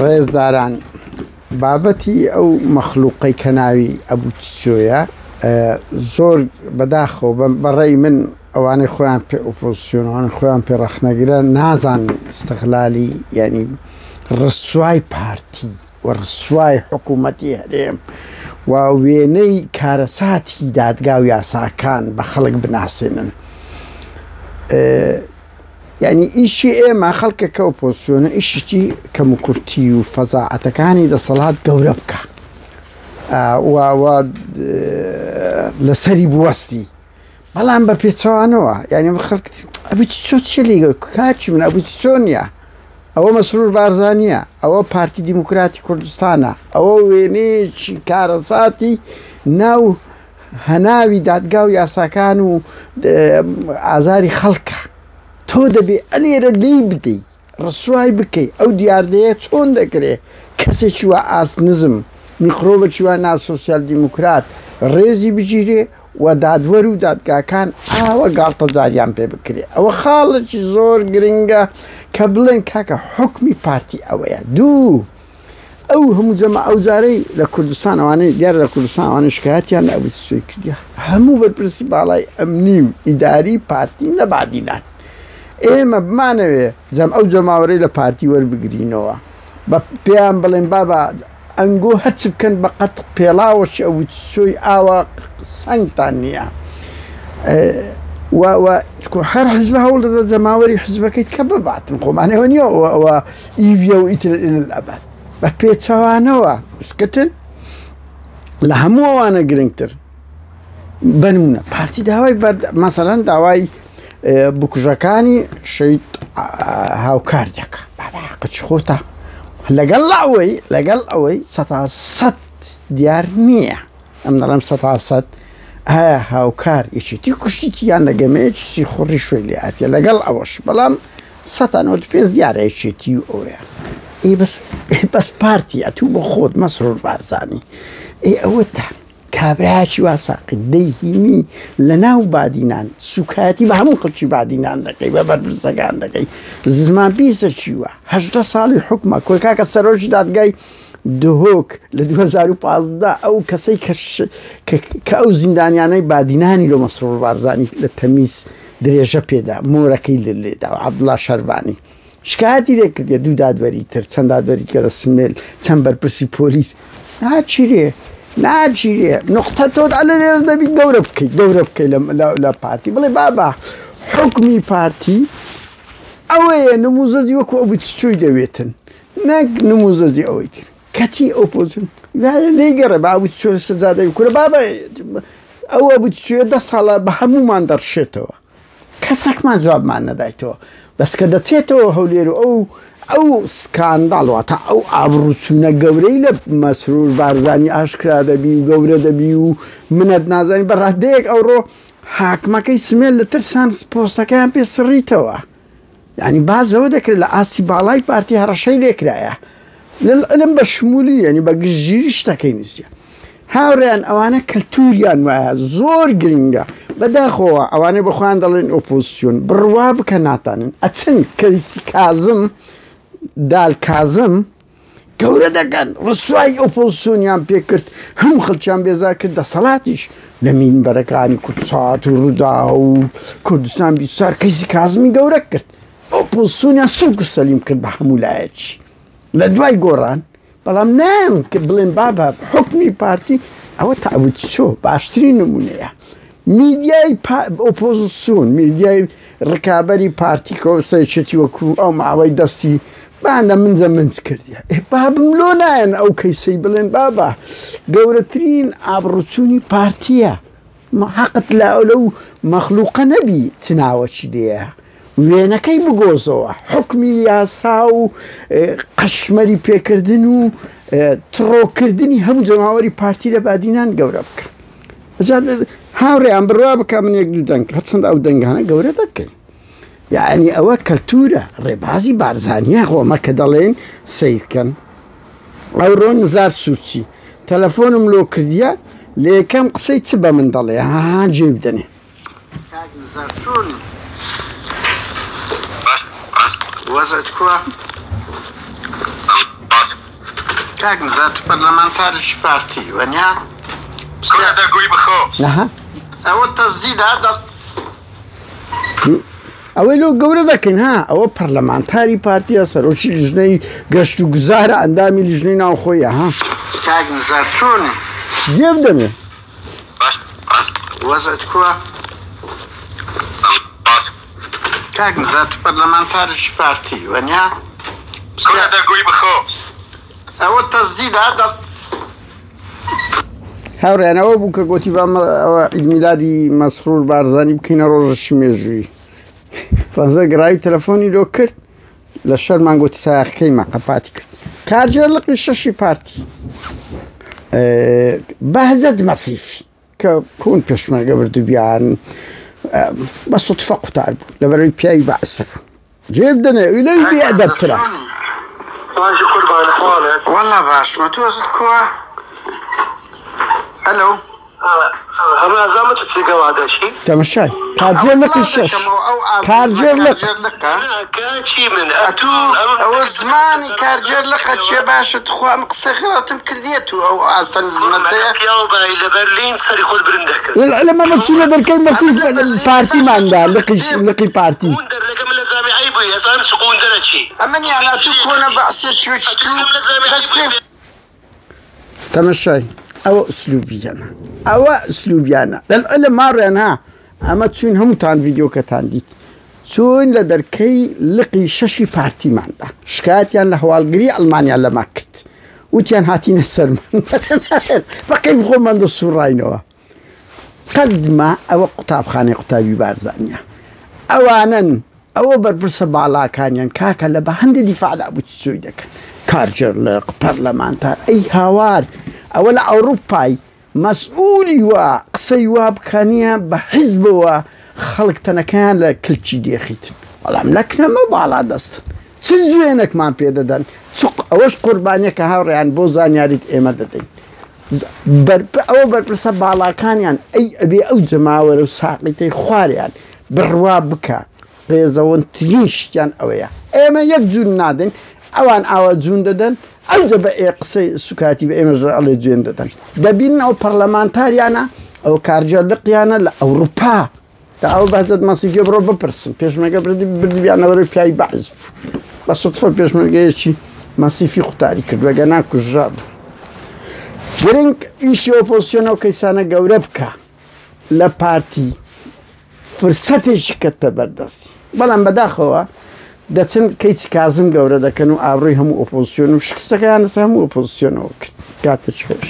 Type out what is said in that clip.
ڕێزداران بابەتی ئەو مەخلوقەی کە ناوی ئەبوو چیچۆیە زۆر بەداخەوە بەڕێی من ئەوانەی خۆیان پێ ئۆپۆزسیۆن ئەوانەی خۆیان پێ ڕەخنەگرە نازانن ئیستغلالی یعنی ڕسوای پارتی و ڕسوای حکوومەتی هەرێم و وێنەی کارەساتی دادگا و یاساکان بە خەڵک بناسێنن. یعنی ئیشی ئێمە خەڵکەکە ئۆپۆزسیۆنە ئیشی کەموکورتی و فەزاعەتەکانی دەسەڵات گەورە بکە و لەسەری بوەستی بەڵام بە پێچەوانەوە یعنی خەڵک ئەبی چۆ چێ لێ کاکی من ئەبی چۆن نیە ئەوە مەسرور بارزانیە ئەوە پارتی دیموکراتی کوردستانە ئەوە وێنەیەکی کارەساتی ناو هەناوی دادگا و یاساکان و ئازاری خەڵکە تۆ دەبێ ئەلێرە لێی بدەی ڕسوای بکەی ئەو دیاردەیە چۆن دەکرێ کەسێکی وا ئاست نزم میکرۆبێکی وا ناو سۆسیال دیموکرات ڕێزی بگیرێ و دادوەر و دادگاکان ئاوە گاڵتەجاریان پێ بکرێ ئەوە خاڵێکی زۆر گرنگە کە بڵێن کاکە حکمی پارتی ئەوەیە دوو ئەو هەموو جەمە ئەو جارەی لە کوردستان ئەوانەی دیارە لە کوردستان ئەوانەی شکایەتیان لە ئەبو تسوی کردیە هەموو بەرپرسی باڵای ئەمنی و ئیداری پارتی لە بادینان ئێمە بمانەوێ جەم ئەو جەماوەرەی لە پارتی وەربگرینەوە بە پێیان بڵێن بابا ئەنگۆ هەرچ بکەن بە قەت پێڵاوەکی ئەو تسوی ئاوا سەنگتان نییە و و هەر حزب هەوڵ دەدا جەماوەری حزبەکەی کە بباتن خۆمانەوە نییە ئەوە ئیویە و ئیتر الى الابد بە پێچەوانەوە سکتن لە هەموو ئەوانە گرنگتر بنمونە پارتی داوای مەسەلەن داوای بکوژەکانی شەید هاوکار دەکە بابا قچ خۆتە لەگەڵ ئەوەی لەگەڵ ئەوەی سەتا سەد دیار نییە ئەم دەڵێم سەتا سەد ئایا هاوکار یەکێتی کوشتیتی یان لە گەمەیەکی سیخوڕی شوێ لێ هاتیە لەگەڵ ئەوەش بەڵام سەتا نەوەد و پێنج دیارە یەکێتی و ئەوەیە ئێ بەس ئێ بەس پارتی ئەتوو بۆ خۆت مەسرور بارزانی ئێ ئەوە تا کابرایەکی وا ساقیت دەیهینی لە ناو بادینان سوکایەتی بە هەموو خەڵکی بادینان دەکەی بە بەرپرسەکان دەکەی زمان پیسە چیوە هەژدە ساڵی حکومە کۆی کاکە سەرۆکی دادگای دهۆک لە 2015 ئەو کەسەی کە ئەو زیندانیانەی بادینانی لۆ مەسرور بارزانی لە تەمیز درێژە پێدا مۆرەکەی لە لێدا و عەبدوڵا شەرڤانی شکایەتی لێ کردیە دوو دادوەری تر چەند دادوەری کە لە سمێل چەند بەرپرسی پۆلیس ناچیرێ ناچیرێ نقطە تۆ لە لێرە دەبی گەورە بکەیت گەورە بکەیت لە پارتی بڵێ بابا حکمی پارتی ئەوەیە نموزەجی وەکو ئەو چۆی دەوێتن نەک نموزەجی ئەوەی تر کەچی ئۆپۆزیسیۆن لێی گەڕێ با ئەبوو چۆن سزا دەی کورە بابە ئەو ئەبوو چێ دە ساڵە بە هەمومان دەڕشێتەوە کەسێکمان جوابمان نەدایتەوە بەس کە دەچێتەوە هەولێر و ئەو ئەو سکانداڵ واتە ئەو ئابڕوچوونە گەورەی لە مەسرور بارزانی ئاشکرا دەبی و گەورە دەبی و منەت نازانی بە ڕادەیەک ئەوڕۆ حاکمەکەی سمێل لە ترسان پۆستەکەیان پێ سڕیتەوە یانی باس لەوە دەکرێت لە ئاستی باڵای پارتی هەڕەشەی لێکرایە للعلم بە شمولی یعنی بە گشتگیری شتەکەی نووسیە هاوڕێیان ئەوانە کەلتوریان وایە زۆر گرنگە بەداخەوە ئەوانەی بە خۆیان دەڵێن ئۆپۆزیسیۆن بڕوا بکە ناتانن ئەچن کەیسی کازم دال کازم گەورە دەکەن ڕسوای ئۆپۆزسیۆنیان پێکرد هەموو خەڵکیان بێزار کرد دەسەڵاتیش لە مینبەرەکانی کوردسات و ڕوودا و کوردستان بیسار کەیسی کازمی گەورە کرد ئۆپۆزسیۆنیان سوک و سەلیم کرد بە هەموو لایەکی لە دوای گۆڕان بەڵام نایان کە بڵێن بابە حکمی پارتی ئەوە تاوت چۆ باشترین نمونەیە میدیای ئۆپۆزسیۆن، میدیای ڕکابەری پارتی کە ئێستا یەکێتی وەکو ئەو ماوەی دەستی بانە منجە منج کردیە. ئێ بابم لۆ نایەن ئەو کەیسەی بڵێن بابا گەورەترین ئابڕوچوونی پارتیە حەقت لە لەو مەخلوقە نەبی چ ناوەکی لێیە وێنەکەی بگۆزەوە حوکمی یاسا و قەشمەری پێکردن و تڕۆکردنی هەموو جەماوەری پارتی لە بادینان گەورە بکە. جا هاوڕێیان بڕوا بکە من یەک دوو دەنگ هەرچەند ئەو دەنگانە گەورە دەکەین یعنی ئەوە کەلتورە ڕێبازی بارزانیە خۆمە کە دەڵێن سیرکەن ئەوڕۆ نزار سوورچی تەلەفۆنم لۆ کردیە لە یەکەم قسەی چ بە من دەڵێ ها جێ بدەنێ کاک نزار چۆنی باش وەزعت کووە؟ باش. کاک نزار تو پەرلەمانتارێکی پارتی وەنیا؟ کورە دە گوی بخۆ. نەها ئەوە تەزیدە دە. ئەوەی لۆ گەورە دەکەین ها ئەوە پەرلەمانتاری پارتیە سەرۆکی لیژنەی گەشت و گوزارە ئەندامی لیژنەی ناوخۆیە ها. کاک نزار چۆنی؟ گوێ بدەنێ. باش باش. وەزعت کوە؟ باش. کاک نزار تو پەرلەمانتارێکی پارتی وەنیا؟ کورە دە گوی بخۆ. ئەوە تەزیدە دە. هاوڕێیان ئەوە بوو کە گۆتی با ئەوە عید میلادی مەسرور بارزانی بکەینە ڕۆژەکی مێژوویی. ڕەنجدەر گەڕاوی تەلەفۆنی لۆ کرد لە شەرمان گۆتی سایەقەکەی مە قەپاتی کرد. کارگێڕ لقی شەشی پارتی بەهجەت مەسیفی کە کۆن پێشمەرگە بردووبیان بە سوتفە قوتار بوو لەبەرەوەی پیاوی بەعس بوو. جێ بدەنێ ئەوی لەوی بێ ئەدەبترە. باشی قوربان حاڵت. وەڵا باشمە تۆ ئەزت کوا ئەلۆ. هەمە ئەزانم تو چ گەوا دەچی. تەمەشای کارگێر لقی شەش کارگێر لق. ئەتوو ئەوە زمانی کارگێر لقە چیە باشە تخوا ئەم قسەی خراپتم کردیە تو ئەو ئاستە نزمەتەیە. پیاو بای لە بەرلین سەری خۆت برند دەکرد. لەمە مەچوونە دەرکەی مەسیف پارتیماندا لقی لقی پارتی. قوندەر لەگە من لە جامیعەی بووی ئەزانم چ قوندەرە چی. ئەمن یان ئەتوو کۆنە بەعسێکی وەکی تو بەس پێ. تەمەشای ئەوە ئسلوبیانە ئەوە ئسلوبیانە لەلعلم ماڕیان ها ئەمە چوین هەمووتان ڤیدیۆکەتان دیت چوین لە دەرکەی لقی شەشی پارتیماندا شکایەتیان لە هەواڵگری ئەڵمانیا لەما کرد وتیان هاتینە سەرمان بە کەیف خۆمان دەسوڕاینەوە قەزدمە ئەوە قوتابخانەی قوتابی بارزانیە ئەوانن ئەوە بەرپرسە باڵاکانیان کاکە لە بە هەندێ دیفاع لە ئەبو چۆی دەکەن کارگێڕ لق پەرلەمانتار ئەی هاوار ئەوە لە ئەوروپای مەسئولی وا قسەی وا بکا نیە بە حیزبەوە خەڵک تەنەکەیان لە کلکی دێخیتن بەڵام لە کنەمە باڵا دەستن چ جوێنەکمان پێ دەدەن چ ئەوەش قوربانیەکە هاوڕێیان بۆ زانیاریت ئێمە دەدەین ئەوە بەرپرسە باڵاکانیان ئەی ئەبێ ئەو جەماوەرە و ساقیتەی خواریان بڕوا بکە قێزەونترین شتیان ئەوەیە ئێمە یەک جوون نادەین ئەوان ئاوا جوون دەدەن ئەوجە بە ئێ قسەی سوکاتی بە ئێمەش ئەڵێ جوێن دەدەن دەبینن ئەو پەرلەمانتاریانە ئەو کارگێڕ لقیانە لە ئەوروپا تا ئەو بەهجەت مەسیفیە بڕۆ بپرسن پێشمەرگە بردی بردبیانەوەرە پیاوی بەعس بوو بە سوتفە پێشمەرگەیەکی مەسیفی قوتاری کردووە گەنا کوژرا بوو گرنگ ئیشی ئۆپۆزسیۆن ئەو کەیسانە گەورە بکە لە پارتی فرسەتێکی کەتە بەردەستی بەڵام بەداخەوە دەچن کەیسی کازم گەورە دەکەن و ئابڕووی هەموو ئۆپۆزسیۆن و شکستەکەیان لەسەر هەموو ئۆپۆزسیۆنەوە کرد کاتێکی خۆش.